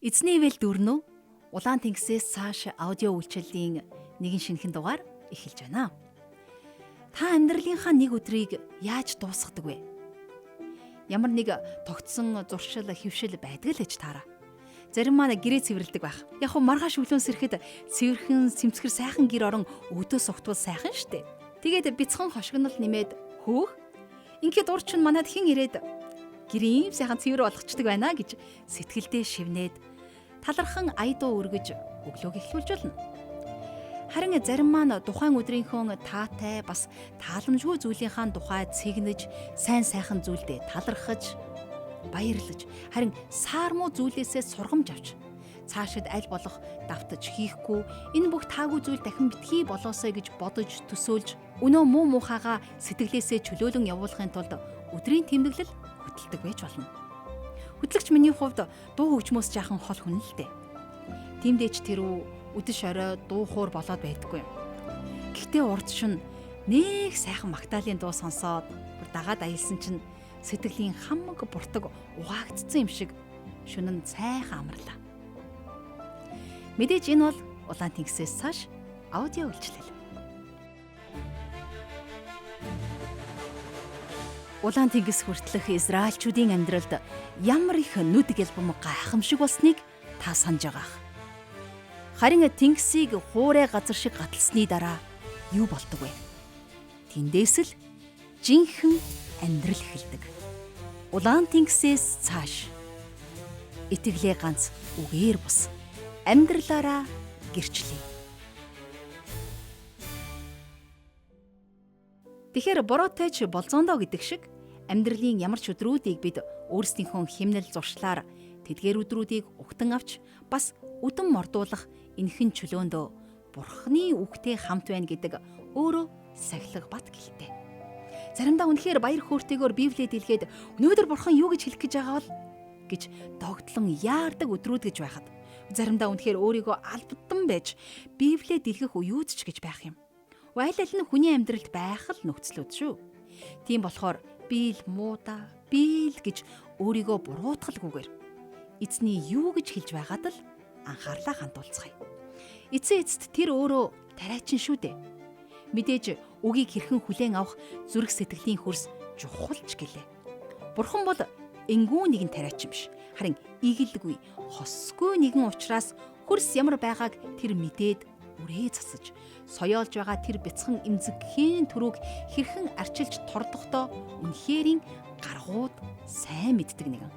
Эзний ивэл дүүрнэ үү? Улаан тэнгисээс цааш аудио үйлчлэлийн нэгэн шинэхэн дугаар эхэлж байна. Та амьдралынхаа нэг өдрийг яаж дуусгадаг вэ? Ямар нэг тогтсон зуршил, хөвшил байдаг л гэж таараа. Зарим маань гэрээ цэвэрлэдэг байх. Яг хөө маргааш өглөөнс ирэхэд цэвэрхэн, сэмцгэр сайхан гэр орон өдөө сугтвал сайхан штэ. Тэгээд бяцхан хошигнол нэмээд хөөх. Ингээд урд чинь манад хэн ирээд гэрийн ийм сайхан цэвэр болгочдөг байна гэж сэтгэлдээ шивнээд талархан ая дуу өргөж өглөөг эхлүүлж болно. Харин зарим маань тухайн өдрийнхөө таатай бас тааламжгүй зүйлийнхаа тухай цэгнэж, сайн сайхан зүйлдээ талархаж, баярлаж, харин саар муу зүйлээсээ сургамж авч цаашид аль болох давтаж хийхгүй, энэ бүх таагүй зүйл дахин битгий болоосой гэж бодож төсөөлж, өнөө муу муухайгаа сэтгэлээсээ чөлөөлөн явуулахын тулд өдрийн тэмдэглэл хөтэлдэг байж болно. Хөтлөгч миний хувьд дуу хөгжмөөс жаахан хол хүн л дээ. Тимдээч тэрүү үдэш орой дуу хуур болоод байдаггүй юм. Гэхдээ урд шин нэг сайхан магтаалын дуу сонсоод бүр дагаад аялсан чинь сэтгэлийн хамаг буртаг угаагдсан юм шиг шүнэн сайхан амарлаа. Мэдээж энэ бол Улаан тэнгисээс цааш аудио үйлчлэл. Улаан тэнгис хүртэлх Израильчүүдийн амьдралд ямар их нүд гэлбэм гайхамшиг болсныг та санаж байгаах. Харин тэнгисийг хуурай газар шиг гаталсны дараа юу болдог вэ? Тэндээс л жинхэнэ амьдрал эхэлдэг. Улаан тэнгисээс цааш итгэлээ ганц үгээр бус амьдралаараа гэрчлэе. Тэгэхээр бороотой ч болзоондоо гэдэг шиг амьдралын ямар ч өдрүүдийг бид өөрсдийнхөө химнэл зуршлаар тэдгээр өдрүүдийг угтан авч бас үдэн мордуулах энхэн чөлөөндөө Бурхны үгтэй хамт байна гэдэг өөрөө сахилга бат гэлтэй. Заримдаа үнэхээр баяр хөөртэйгээр Библиэд дэлгээд өнөөдөр Бурхан юу гэж хэлэх гэж байгаа бол гэж догтлон яардаг өдрүүд гэж байхад заримдаа үнэхээр өөрийгөө албадан байж Библиэд дэлгэх үеүд ч гэж байх юм. Аль аль нь хүний амьдралд байх л нөхцлүүд шүү. Тийм болохоор би л муудаа, би л гэж өөрийгөө буруутгалгүйгээр эзний юу гэж хэлж байгаад л анхаарлаа хандуулцгаая. Эцсийн эцэст тэр өөрөө тариачин шүү дээ. Мэдээж үгийг хэрхэн хүлээн авах зүрх сэтгэлийн хөрс чухалч гэлээ. Бурхан бол энгүүн нэгэн тариачин биш. Харин игэлгүй, хосгүй нэгэн учраас хөрс ямар байгааг тэр мэдээд үрээ засаж, соёолж байгаа тэр бяцхан эмзэгхийн төрөг хэрхэн арчилж тордохдоо үнэхэрийн гаргууд сайн мэддэг нэгэн.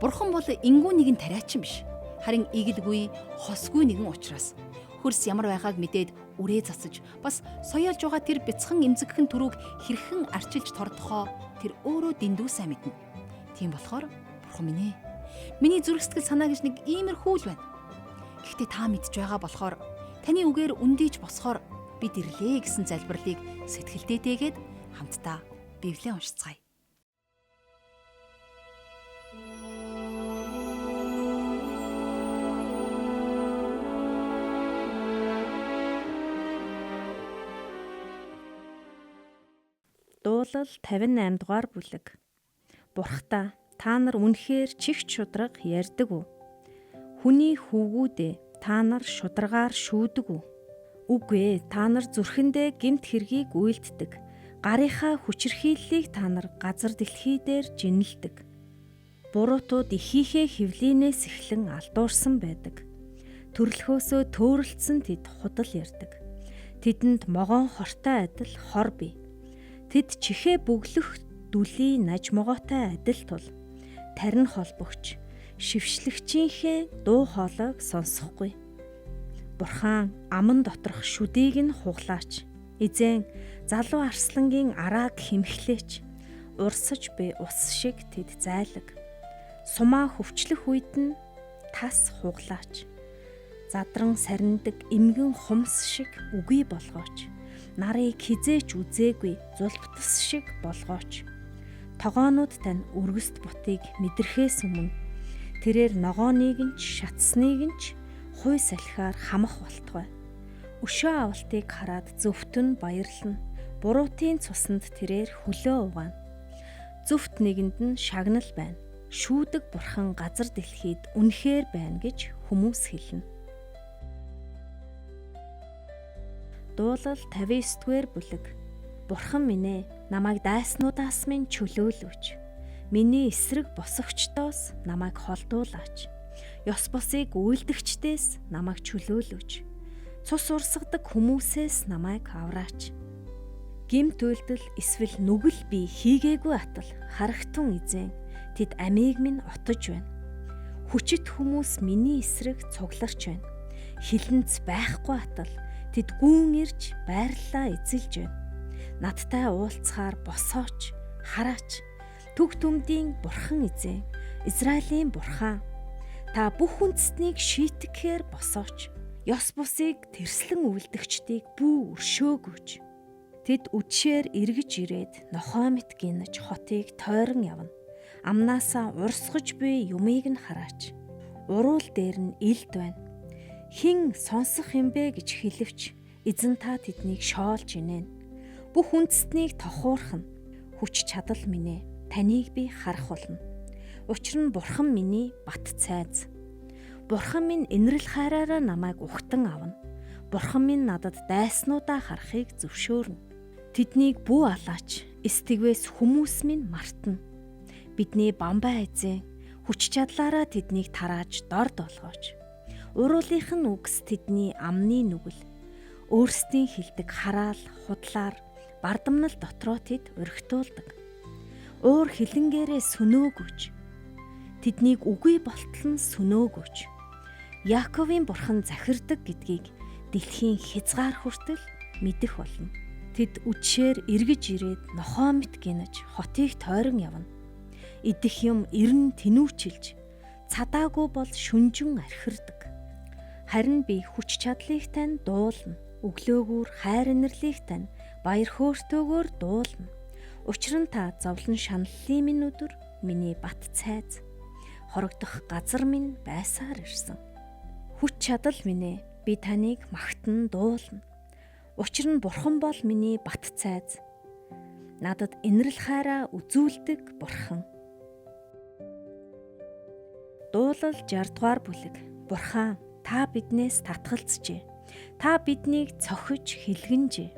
Бурхан бол энгүүн нэгэн тариачин биш. Харин игэлгүй, хосгүй нэгэн учраас хөрс ямар байгааг мэдээд үрээ засаж, бас соёолж байгаа тэр бяцхан эмзэгхэн төрөг хэрхэн арчилж тордохоо тэр өөрөө дэндүү сайн мэднэ. Тийм болохоор Бурхан минь ээ, миний зүрх сэтгэл санаа гэж нэг иймэрхүү л байна. Гэхдээ та мэдж байгаа болохоор таны үгээр үндийж босохоор бид ирлээ гэсэн залбирлыг сэтгэлдээ дээгээд хамтдаа Библийг уншицгаая. Дуулал 58 дугаар бүлэг. Бурхтаа, та нар үнэхээр чихч шудраг ярьдаг уу? Хүний хүүгүүдээ та нар шударгаар шүүдэг үү? Үгүй ээ, та нар зүрхэндээ гэмт хэргийг үйлддэг. Гарынхаа хүчирхийллийг та нар газар дэлхий дээр жинэлдэг. Буруутууд эхийнхээ хөвлийнээс эхлэн алдуурсан байдаг. Төрлөхөөсөө төөрөлдсөн тэд худал ярьдаг. Тэдэнд могоон хортой адил хор бий. Тэд чихээ бөглөх дүлийн наж могоотой адил тул тарин холбогч шившлэгчийнхээ дуу хоолойг сонсохгүй. Бурхан аман доторх шүдийг нь хуглаач. Эзэн залуу арслангийн арааг хэмхлээч. Урсаж би ус шиг тэд зайлаг. Сумаа хөвчлөх үед нь тас хуглаач. Задран сарндаг эмгэн хумс шиг үгүй болгооч. Нарыг хизээч үзээгүй зулбтас шиг болгооч. Тогоонууд тань өргөст бутыг мэдрэхээс өмнө тэрээр ногооныг нь ч шатсныг нь ч хуй салхиар хамах болтугай. Өшөө авалтыг хараад зөвхт нь баярлна. Буруутын цуснд тэрээр хөлөө угаана. Зөвхт нэгэнд нь шагнал байна. Шүүдэг бурхан газар дэлхийд үнэхээр байна гэж хүмүүс хэлнэ. Дуулал 59-р бүлэг. Бурхан минь ээ, намайг дайснуудаас минь чөлөөлөөч. Миний эсрэг босогчдоос намайг холдуулаач. Ёс бусыг үйлдэгчдээс намайг чөлөөлөөч. Цус урсгадаг хүмүүсээс намайг авраач. Гэмт үйлдэл эсвэл нүгэл би хийгээгүй атал харагтун эзэн тэд амийг минь отож байна. Хүчит хүмүүс миний эсрэг цугларч байна. Хилэнц байхгүй атал тэд гүн ирж байрлалаа эзэлж байна. Надтай уулзахаар босооч, хараач. Төг түмдийн бурхан эзэн, Израилийн бурхан, та бүх үндэстнийг шийтгэхээр босооч. Ёс бусыг тэрслэн үйлдэгчдийг бүү өршөөгөөч. Тэд үдшээр эргэж ирээд нохой мэт гинэж хотыг тойрон явна. Амнаасаа урсгаж буй юмыг нь хараач. Уруул дээр нь илд байна. Хэн сонсох юм бэ гэж хэлэвч эзэн та тэднийг шоолж инээн. Бүх үндэстнийг тохуурхна. Хүч чадал минь ээ, таныг би харах болно. Учир нь бурхан миний бат цайз. Бурхан минь инрэл хайраараа намайг ухтан авна. Бурхан минь надад дайснуудаа харахыг зөвшөөрнө. Тэднийг бүү алаач, эс тэгвээс хүмүүс минь мартна. Бидний бамбай эзэн хүч чадлаараа тэднийг тарааж дорд болгооч. Уруулынх нь үгс тэдний амны нүгэл. Өөрсдийн хилдэг хараал, худлаар бардамнал дотроо тэд орхитуулдаг. Уур хилэнгээрээ сөнөөгөөч. Тэднийг үгүй болтол нь сөнөөгөөч. Яаковын бурхан захирдаг гэдгийг дэлхийн хязгаар хүртэл мэдэх болно. Тэд үдшээр эргэж ирээд нохой мэт гинэж хотыг тойрон явна. Идэх юм эрен тэнүүчилж цадаагүй бол шүнжин архирдаг. Харин би хүч чадлыг тань дуулна. Өглөөгүүр хайр инэрлийг тань баяр хөөртэйгээр дуулна. Учир нь та зовлон шаналлын минь өдөр миний бат цайз, хорогдох газар минь байсаар ирсэн. Хүч чадал минь ээ, би таныг магтан дуулна. Учир нь бурхан бол миний бат цайз. Надад инрэл хайраа үзүүлдэг бурхан. Дуулал 60 дугаар бүлэг. Бурхан, та биднээс татгалзжээ. Та биднийг цохиж хилгэнжээ.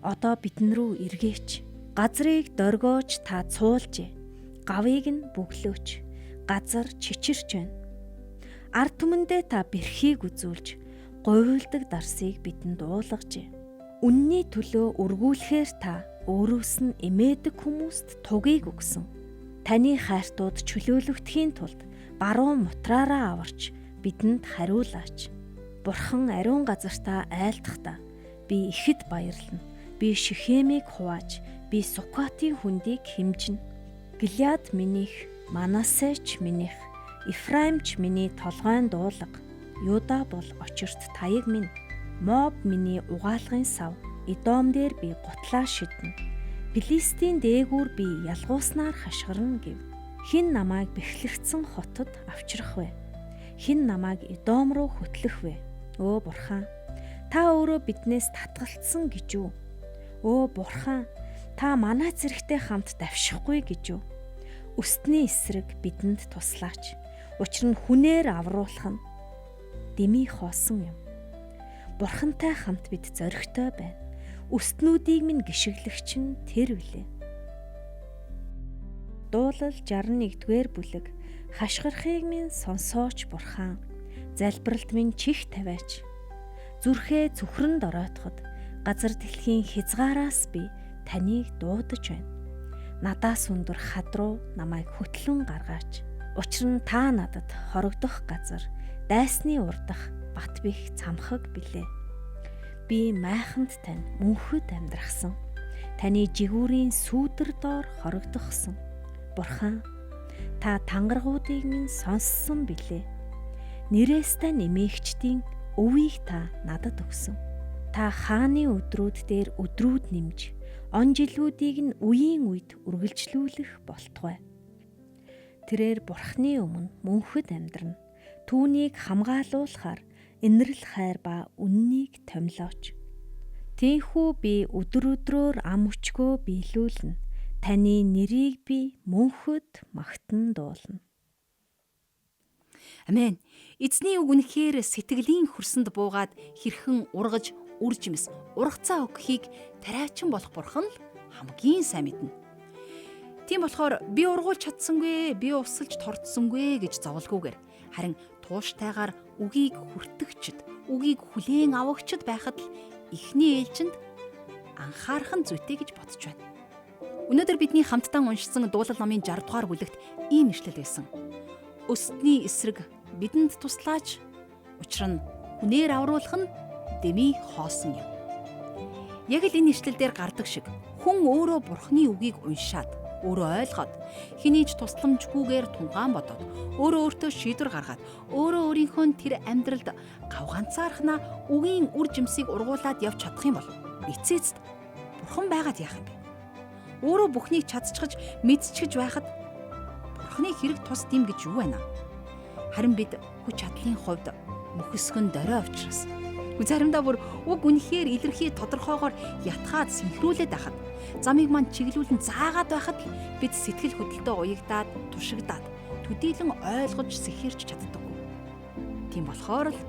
Одоо бидэн рүү эргээч. Газрыг доргиож та цуулжээ. Гавыг нь бөглөөч. Газар чичирч байна. Ард түмэндээ та бэрхийг үзүүлж, говьлдог дарсыг бидэнд уулгажээ. Үнний төлөө өргүүлэхээр та өөрөөс нь эмээдэг хүмүүст тугийг өгсөн. Таны хайртууд чөлөөлөгдөхийн тулд баруун мутраараа аварч бидэнд хариулаач. Бурхан ариун газартаа айлдахдаа би ихэд баярлна. Би Шихемийг хувааж, би Сукатын хүндийг хэмжинэ. Гилиад минийх, Манасеч минийх, Ефраимч миний толгойн дуулга. Юда бол очирт таяг минь. Моб миний угаалгын сав. Эдом дээр би гутлаа шиднэ. Филистийн дээгүүр би ялгууснаар хашгирна гэв. Хэн намайг бэхлэгдсэн хотод авчрах вэ? Хэн намайг Эдом руу хөтлөх вэ? Өө бурхан, та өөрөө биднээс татгалцсан гэж үү? Өө бурхан, та манай зэрэгтэй хамт давшихгүй гэж үү? Өстний эсрэг бидэнд туслаач. Учир нь хүнээр авруулах нь дэмий хоосон юм. Бурхантай хамт бид зоригтой байна. Өстнүүдийг минь гишгэлэгч нь тэр билээ. Дуулал 61-р бүлэг. Хашгирахыг минь сонсооч бурхан. Залбиралд минь чих тавиач. Зүрхээ цөхрөнд оройтоход газар дэлхийн хязгаараас би таныг дуудаж байна. Надаас өндөр хад руу намайг хөтлөн гаргаач. Учир нь та надад хорогдох газар, дайсны урдах бат бих цамхаг билээ. Би майханд тань мөнхөд амьдрахсан. Таны жигүүрийн сүүдэр доор хорогдохсон. Бурхан, та тангаргуудыг минь сонссон билээ. Нэрээс тань эмээгчдийн өвийг та надад өгсөн. Та хааны өдрүүд дээр өдрүүд нэмж, он жилүүдийг нь үеийн үед үргэлжлүүлэх болтугай. Тэрээр Бурхны өмнө мөнхөд амьдрна. Түүнийг хамгаалуулахар инрэл хайр ба үннийг томилооч. Тийхүү би өдөр өдрөөр ам өчгөө биелүүлнэ. Таны нэрийг би мөнхөд магтан дуулна. Амен. Эзний үг үнэхээр сэтгэлийн хөрсөнд буугаад хэрхэн ургаж, үржимс, ургацаа өгөхийг тариачин болох бурхан л хамгийн сайн мэднэ. Тийм болохоор би ургуулж чадсангүй, би усалж тордсонгүй гэж зовлгүйгээр харин тууштайгаар үгийг хүртэгчд, үгийг хүлээн авагчд байхад л эхний ээлжинд анхаарах нь зүйтэй гэж бодож байна. Өнөөдөр бидний хамтдаа уншсан дуулал номын 60 дугаар бүлэгт ийм ишлэл байсан. Өстний эсрэг бидэнд туслаач, учир нь хүнээр авруулах нь дэмий хоосон юм. Яг л энэ ишлэл дээр гардаг шиг хүн өөрөө бурхны үгийг уншаад, өөрөө ойлгоод, хэний ч тусламжгүйгээр тунгаан бодоод, өөрөө өөртөө шийдвэр гаргаад, өөрөө өөрийнхөө тэр амьдралд гав ганцаархнаа үгийн үр жимсийг ургуулад явж чадах юм бол эцээцд бурхан байгаад яах юм бэ? Өөрөө бүхнийг чадчихаж мэдчихэж байхад бурханы хэрэг тус дэм гэж юу байна? Харин бид хүч чадлын хувьд мөхөсгөн дорой учраас заримдаа бүр үг үнэхээр илэрхий тодорхойгоор ятгаад синхруулээд байхад замыг мань чиглүүлэн заагаад байхад л бид сэтгэл хөдлөлтөд уягдаад тушигдаад төдийлөн ойлгож сэхэрч чаддаггүй. Тийм болохоор л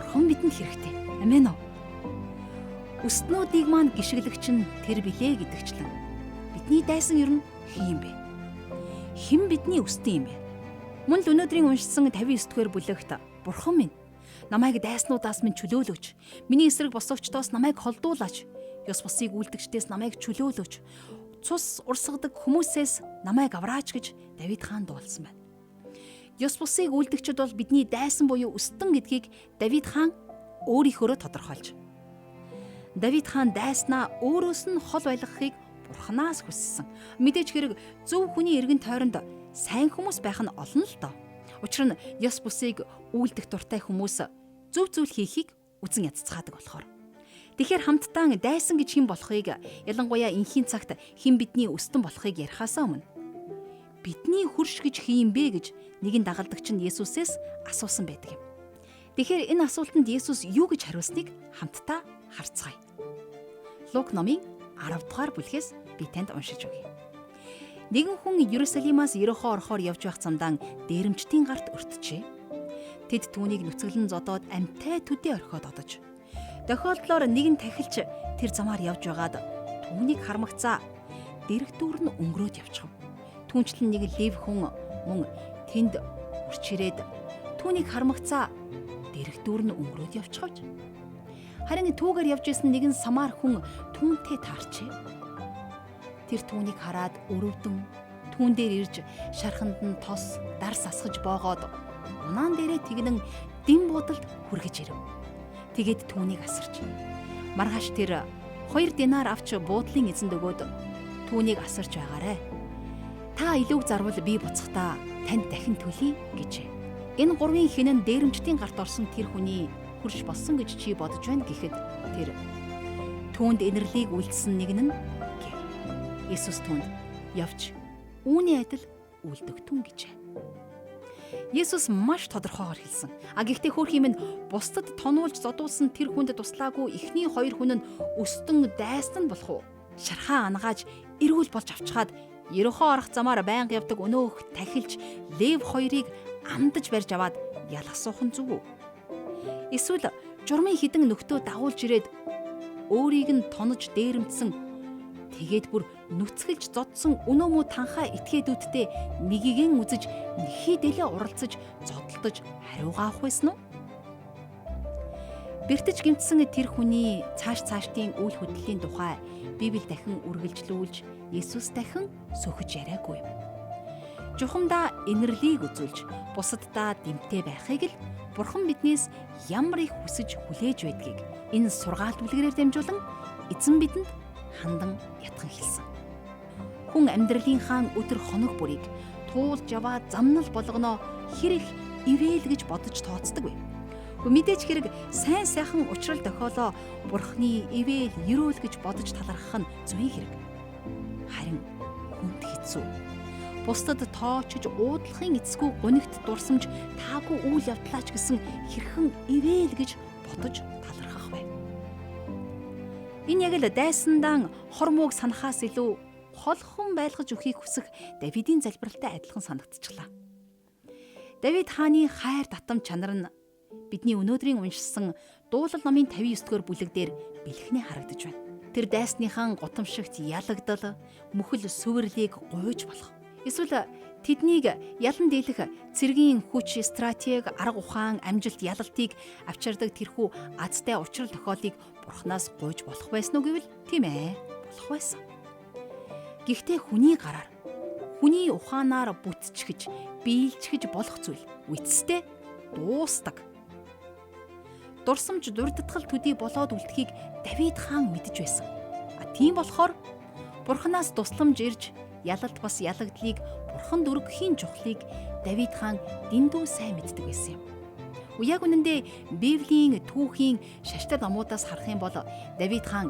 бурхан бидэнд хэрэгтэй. Амен үү? Өстнүүдийг маань гიშгэлэгч нь тэр билээ гэдэгчлэн бидний дайсан ер нь хин юм бэ? Хэн бидний өстөн юм бэ? Мөн л өнөөдрийн уншсан 59 дугаар бүлэгт бурхан минь намайг дайснуудаас минь чөлөөлөөч. Миний эсрэг босогчдоос намайг холдуулаач. Ёс бусыг үлдэгчдээс намайг чөлөөлөөч. Цус урсгадаг хүмүүсээс намайг авраач гэж Давид хаан дуулсан байна. Ёс бусыг үлдэгчд бол бидний дайсан буюу өстөн гэдгийг Давид хаан өөрийнхөөрөө тодорхойлж. Давид хаан дайснаа өөрөөс нь хол байлгахыг бурханаас хүссэн. Мэдээж хэрэг зөв хүний эргэн тойронд сайн хүмүүс байх нь олон л доо. Учир нь ёс бусыг үйлдэх дуртай хүмүүс зөв зүйл хийхийг үзэн ядцгаадаг болохоор. Тэгэхээр хамтдаа дайсан гэж хэн болохыг, ялангуяа энхийн цагт хэн бидний өстөн болохыг ярихаасаа өмнө бидний хөрш гэж хэн юм бэ гэж нэгэн дагалдагч нь Есүсээс асуусан байдаг юм. Тэгэхээр энэ асуултанд Есүс юу гэж хариулсныг хамтдаа харцгаая. Лук номын 10 дугаар бүлгээс би танд уншиж өгье. Нэгэн хүн Иерусалимаас Ерөхо орохоор явж байх замдаа дээрэмчдийн гарт өртжээ. Тэд түүнийг нүцгэлэн зодоод амьтай төдий орхиод одож. Тохиолдлоор нэгэн тахилч тэр замаар явж байгаад түүнийг хармагцаа дэрэгдүүр нь өнгөрөөд явчихав. Түүнчлэн нэг лев хүн мөн тэнд үрч ирээд түүнийг хармагцаа дэрэгдүүр нь өнгөрөөд явчихав. Харин түүгээр явж исэн нэгэн самар хүн түүнтэй таарчээ. Тэр түүнийг хараад өрөвдөн түүн дээр ирж шарханд нь тос дарс асгаж боогоод унаан дээрээ тэгнэн дэн буудалд хүргэж ирэв. Тэгээд түүнийг асарч. Маргааш тэр 2 динар авч буудлын эзэнд өгөөд түүнийг асарч байгаарэ. Та илүүг зарвал би буцахдаа танд дахин төлье гэжээ. Энэ гурвын хэн нь дээрэмчдийн гарт орсон тэр хүний хөрш болсон гэж чи бодож байна гэхэд тэр түүнд инэрлийг үйлдсэн нэг нь гэв. Есүс түүнд явж үүний адил үлдэгтүн гэжээ. Есүс маш тодорхойгоор хэлсэн. А гэхдээ хөөх юм нь бусдад тонуулж зодуулсан тэр хүнд туслаагүй эхний хоёр хүн нь өстөн дайсан болох уу? Шархаа ангааж эрүүл болж авчхаад Ерөхөө орох замаар байнга явдаг өнөөх тахилч Лев хоёрыг амдаж барьж аваад ялгасуух нь зүг үү? Эсвэл журмын хідэн нөхдөө дагуулж ирээд өөрийг нь тонож дээрэмдсэн тэгээд бүр нүцгэлж зодсон өнөө муу танхаа этгээдүүдтэй нэгийгэн үзэж нэхий дэлээ уралцаж зодолдож хариугаа авах байсан уу? Бэртэж гэмтсэн тэр хүний цааш цаашдын үйл хөдлөлийн тухай Библи дахин үргэлжлүүлж Есүс дахин сөхөж яриаггүй юм. Жухамдаа инэрлийг үзүүлж бусаддаа дэмтэй байхыг л Бурхан биднээс ямар их хүсэж хүлээж байдгийг энэ сургаалт бүлгэрээр дамжуулан эзэн бидэнд хандан ятхан хэлсэн. Хүн амьдралынхаа өдөр хоног бүрийг туулж яваа замнал болгоноо хэр их ивэл гэж бодож тооцдог вэ? Мэдээж хэрэг сайн сайхан учрал тохиолоо Бурхны ивэл ерөөл гэж бодож талархах нь зүйн хэрэг. Харин хүнд хэцүү. Бусдад тоочж уудлахын эцгүй гунигт дурсамж таагүй үйл явдлаач гэсэн хэрхэн ивэл гэж бодож талархах вэ? Энэ яг л дайсандаан хор мууг санахаас илүү холхон байлгаж өгөхийг хүсэх Давидын залбиралтай адилхан санагдчихлаа. Давид хааны хайр татам чанар нь бидний өнөөдрийн уншсан Дуулал номын 59-р бүлэг дээр бэлхнээ харагдаж байна. Тэр дайсныхаа гутамшигт ялагдал, мөхөл сүвэрлийг гуйж болох. Эсвэл тэднийг ялан дийлэх цэргийн хүч, стратеги, арга ухаан, амжилт, ялалтыг авчирдаг тэрхүү азтай учрал тохиолыг бурхнаас гуйж болох байсан уу гэвэл тийм болох байсан. Гэхдээ хүний гараар, хүний ухаанаар бүтчихэж, биелчихэж болох зүйл үндсэндээ дуустдаг. Дурсамж дурдтгал төдий болоод үлдэхийг Давид хаан мэдэж байсан. Тийм болохоор бурхнаас тусламж ирж ялалт бас ялагдлыг бурханд өргөхийн чухлыг Давид хаан дэндүү сайн мэддэг байсан юм. Яг үнэндээ Библийн түүхийн шаштай номуудаас харах юм бол Давид хаан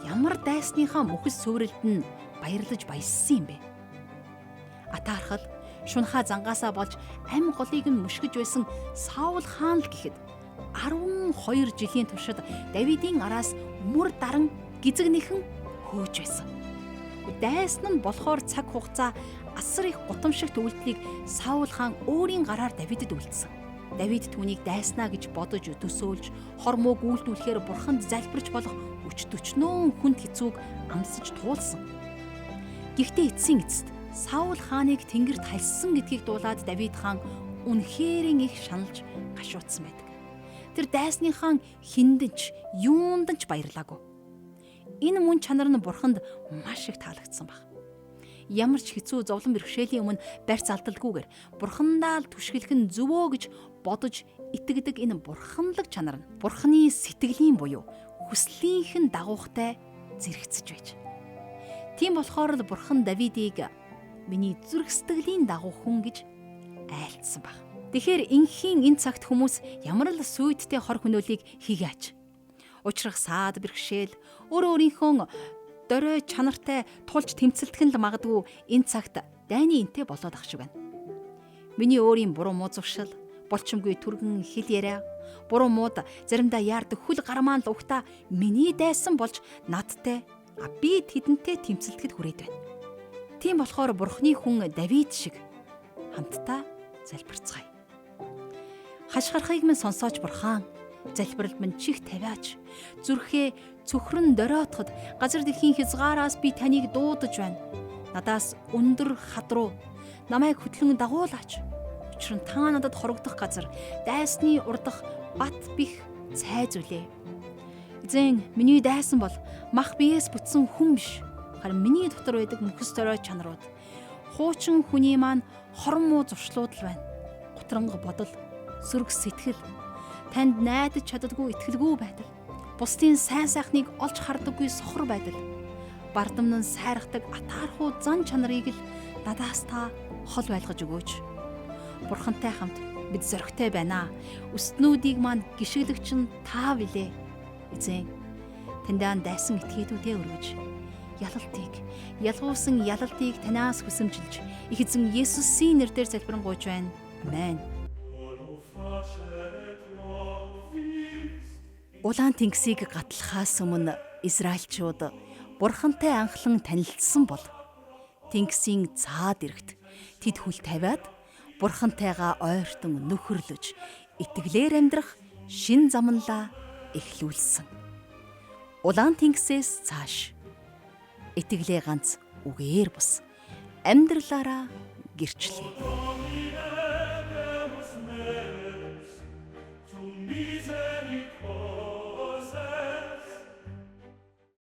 ямар дайсныхаа мөхөс сүврэлд нь баярлаж баяссан юм бэ? Атаархал шунхаа зангаасаа болж ам голыг нь мөшгөж байсан Саул хаан л гэхэд 12 жилийн туршид Давидын араас мөр даран гизэгнийхэн хөөж байсан. Дайсан нь болохоор цаг хугацаа асар их гутамшигт үйлдэлийг Саул хаан өөрийн гараар Давидэд үйлдсэн. Давид түүнийг дайснаа гэж бодож төсөөлж хор мууг үйлдүүлэхээр бурханд залбирч болох өч төчнөөн хүнд хэцүүг амсаж туулсан. Гэхдээ эцсийн эцэст Саул хааныг тэнгэрт хальсан гэдгийг дуулаад Давид хаан үнэхээрэн их шаналж гашуудсан байдаг. Тэр дайсныхаа хиндэнч, юунд ч баярлаагүй. Энэ мөн чанар нь бурханд маш их таалагдсан баг. Ямар ч хэцүү зовлон бэрхшээлийн өмнө барьц алдалгүйгээр бурхандаа л түшиглэх нь зөвөө гэж бодож итгэдэг энэ бурханлаг чанар нь бурханы сэтгэлийн буюу хүслийнх нь дагуухтай зэрэгцэж байж. Тийм болохоор л бурхан Давидыг миний зүрх сэтгэлийн дагуу хүн гэж айлтсан баг. Тэгэхээр инхийн энэ цагт хүмүүс ямар л сүйдтэй хор хөнөөлийг хийгээч. Учрах саад бэрхшээл өөр өөрийнхөө дорой чанартай тулж тэмцэлдэх нь л магадгүй энэ цагт дайны энтэй болоод ах шиг байна. Миний өөрийн буруу муу зуршил, булчимгүй түргэн хэл яриа, буруу мууд заримдаа яардаг хөл гармаан л угтаа миний дайсан болж надтай би тэдэнтэй тэмцэлдэхэд хүрээд байна. Тийм болохоор бурхны хүн Давид шиг хамтдаа залбирцгаая. Хашгирахыг минь сонсооч бурхан, залбиралд минь чих тавиач. Зүрхээ цөхрөн доройтоход газар дэлхийн хязгаараас би таныг дуудаж байна. Надаас өндөр хад руу намайг хөтлөн дагуулаач. Учир нь та надад хорогдох газар, дайсны урдах бат бих цай зүлээ. Эзэн, миний дайсан бол мах биеэс бүтсэн хүн биш. Харин миний дотор байдаг мөхөс дорой чанарууд, хуучин хүний маань хорон муу зуршлууд л байна. Гутранга бодол, сөрөг сэтгэл, танд найдаж чаддаггүй итгэлгүй байдал, бусдын сайн сайхныг олж хардаггүй сохор байдал, бардамнан сайрахдаг атаархуу зан чанарыг л надаас та хол байлгаж өгөөч. Бурхантай хамт бид зоригтой байна. Өснүүдийг маань гიშгэлэгч нь та билээ. Эзэн, таньдаа дайсан этгээдүүдээ өргөж, ялалтыг, ялгуусан ялалтыг танаас хүсэмжилж, их эзэн Есүсийн нэрээр залбирanгуйч байна. Амен. Улаан тэнгисийг гатлахаас өмнө Израильчууд бурхантай анхлан танилцсан бол тэнгисийн цаад эрэгт тэд хүл тавиад бурхантайгаа ойртон нөхөрлөж итгэлээр амьдрах шин замналаа эхлүүлсэн. Улаан тэнгисээс цааш итгэлээ ганц үгээр бус амьдралаараа гэрчлээ.